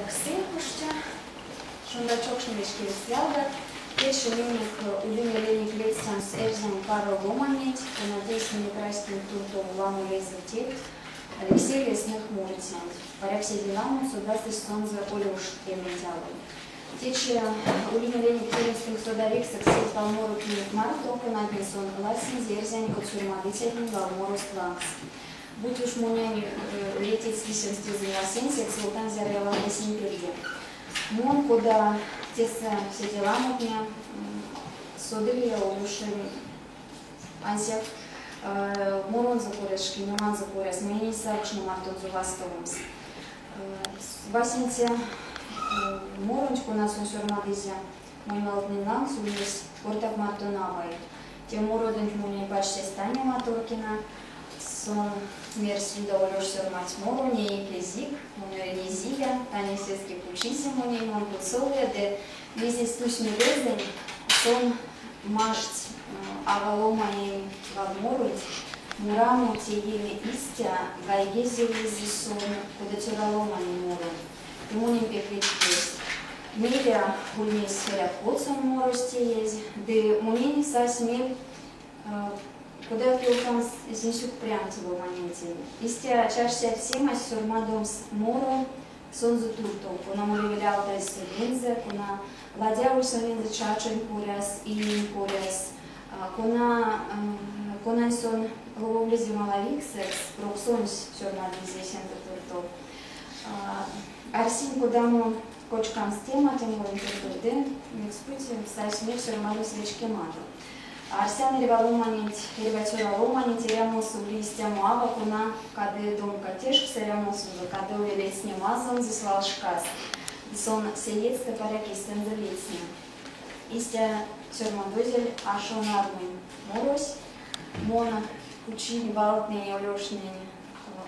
Калгсинк оштё. Шумбра чокшне, вечкевикс ялгат. Течи минек ули меленек ледстямс эрзянь паро ломаненть, кона тейсь минек раськенть туртов ламо лезэв тевть, Алексей Лесных морыцянть. Паряк, седе ламот содасызь сонзэ Олёш лементь ало. Течи ули меленек теемс тынк содавиксэкс сеть валморотнень марто, конатнень сон ладсинзе эрзянь од сёрмадыцятнень валморост лангс. Бути уш монень вететсь лисемс тезэнь васенцекс, ёвтан зярыя валт эсень пельде. Мон, кода тесэ седе ламотне, содылия Олюшень ансяк моронзо коряс, шкинеманзо коряс, монень эзь савкшно мартонзо вастовомс. Васенце моронть, кона сон сёрмадызе, монь валтнэнь лангс ульнесь Кортак мартон, авай. Те мородонть монень пачтясь Таня Маторкина. Сон мерсь, Люда Олёш сёрмадсь моро, неик, эзик, мон меринь, эзия. Таня сеске кучизе монень, мон кунсолыя ды мезесь тусь мелезэнь, сон маштсь аваломанень валморонть морамо тееме истя, гайгезевлизе сон, кода цёраломанень моро. Ды монень пек вечкевсь. Мейле ульнесь эряк потсом морось теезь, ды монень сась мель Кода ёвтамс эсень сюкпрянть ломанентень? Истя чачсь арсемась сёрмадомс моро сонзэ туртов, кона молевель алтазь сонензэ, кона ладяволь сонензэ чачонь коряс, иень коряс, кона конань сон лововлизе малавиксэкс, прок сонсь сёрмадызе эсензэ туртов. Арсинь, кодамо кочкамс тема те моронть туртов ды мекс-бути сась мель сёрмадомс вечкемадо. Арсян, эрьва ломаненть, эрьва цёра ломаненть эрямосо ули истямо ава, кона кады домка тешкс эрямосонзо, кадови ледстнемазонзо свалшкас, ды сон сеедьстэ паряк эйстэнзэ ледстни. Истя сёрмадозель Ашо нармунь морось. Мон кучинь валтнэнь Олёшнень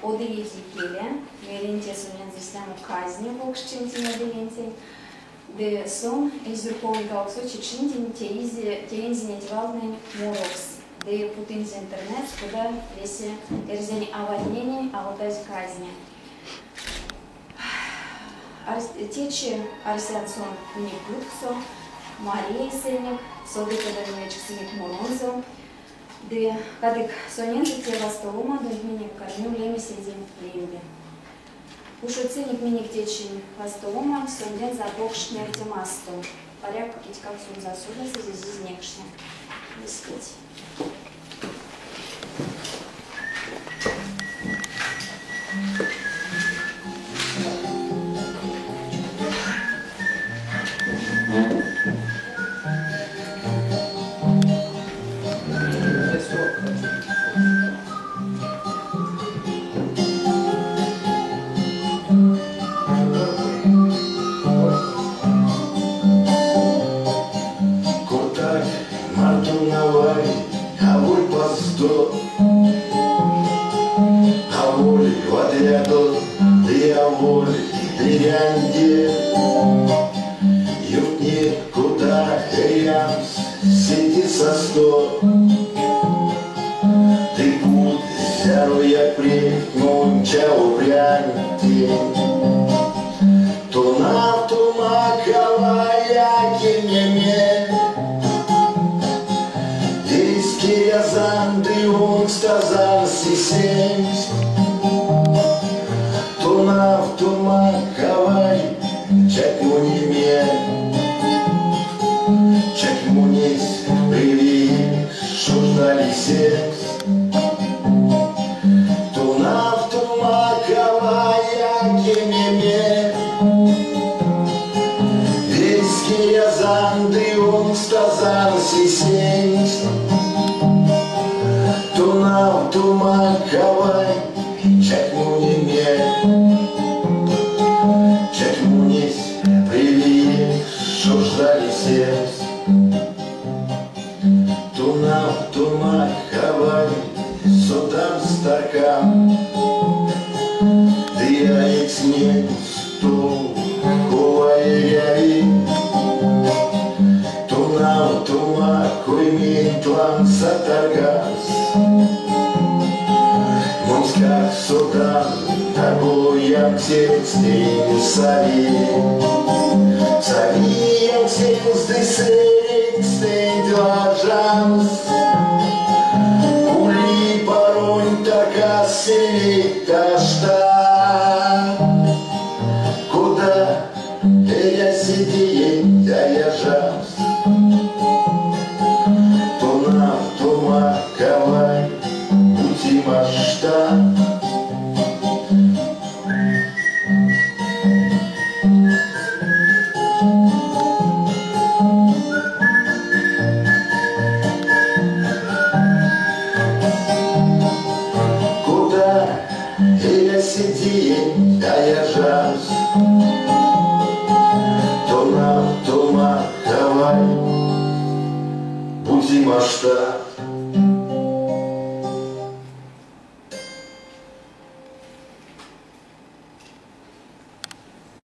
од иеть икеле, меринь те сонензэ истямо казне покшчинтень од иентень. Ды сон эзь юрковонь чечинтень теизе теинзе неть валтнэнь морокс ды путынзе интернетс, кода весе эрзянь аватненень алтазь казне. Течи арсян сон минек ютксо, мари эйсэнек, соды кода минь вечксынек моронзо. Ды кадык сонензэ те вастовомадонть минек карми улеме седе лембе. Ушодсынек минек течинь вастовоманть сондензэ а покш невтемасто. Паряк, китькак сонзэ а содасызь, эзизь некшне. Веськеть. Кортак мартон авай, аволь паздо, Аволь вадрядо ды аволь берянде. Ёвтни, кода эрямс седе састо. Ты путь зярояк превть монь чаво прянтень. Тонавтома кавая кемеме. Веське язан ды онкстазан сисемсь. Тонавтома кавай чатьмонеме. Чатьмонезь превей шожда лисемс. Тонавтома кавая кемеме. Веське язан ды онкстазан сисемсь. Тонавтома кавай чатьмонеме. Чатьмонезь превей шожда лисемс. Тонавтома кавай содамс таркам. Ды а эцнемс тов, кова эряви. Тонавтома койменть лангс а таргамс. Монськак содан, таго Янксемс сави. Сави янксемс ды сэредькстэнть лажамс. Ули паронь таркас сельведь таштат. Кода эрязь седееть а яжамс. Тонавтома кавай, бути маштат. Кода эрязь седееть а яжамс. Тонавтома кавай, бути маштат.